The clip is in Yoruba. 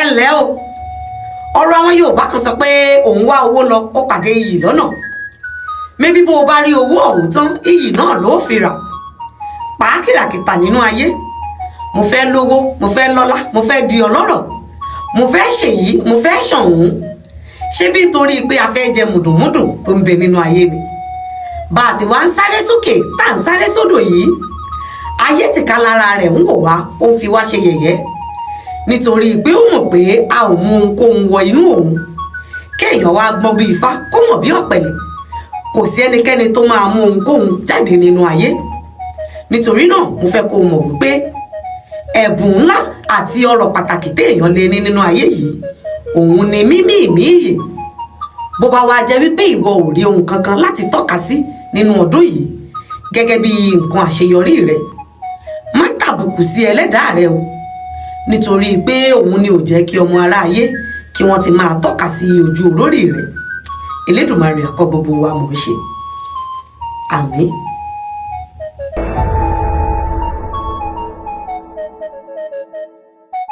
Ẹ ǹlẹ́ o. Ọ̀rọ̀ àwọn Yorùbá kan sọ pé òun wá owó lọ, ó pàdé iyì lọ́nà. Mébí bó o bá rí owó ọ̀hún tán, iyì náà ló fi rà. Pàákìràkìtà nínú ayé, mo fẹ́ lówó, mo fẹ́ lọ́lá, mo fẹ́ di ọlọ́rọ̀, mo fẹ́ ṣèyí, mo fẹ́ ṣọ̀hún, ṣé bí torí pé a fẹ́ jẹ mùdùnmúdùn tó ń bẹ nínú ayé ni? Bá a ti wá ń sáré sókè tá à ń sáré sódò yìí, ayé tìka lára rẹ̀ ń wò wá, ó ń fi wá ṣe yẹ̀yẹ́, nítorí pé ó mọ̀ pé a ò mú ohunkóhun wọ inú òun. Kéèyàn wá gbọ́n bí ifá, kó mọ̀ bí ọ̀pẹ̀lẹ̀, kò sí ẹnikẹ́ni tó máa mú ohunkóhun jáde nínú ayé. Nítorí náà, mo fẹ́ kó o mọ̀ wípé ẹ̀bùn ńlá àti ọrọ̀ pàtàkì téèyàn lè ní nínú ayé yìí, òun ni mímí ìmí ìyè. Bó bá wá jẹ́ wípé ìwọ ò rí ohun kankan láti tọ́ka sí nínú ọdún yìí gẹ́gẹ́ bí nǹkan àṣeyọrí rẹ, má tàbùkù sí ẹlẹ́dàá rẹ o, nítorí pé òun ni ò jẹ́ kí ọmọ aráyé kí wọ́n ti máa tọ́ka sí ojú olórí rẹ. Elédùmarè àkọ́ gbogbo wa mọ̀ ọ́ ṣe. Àmín.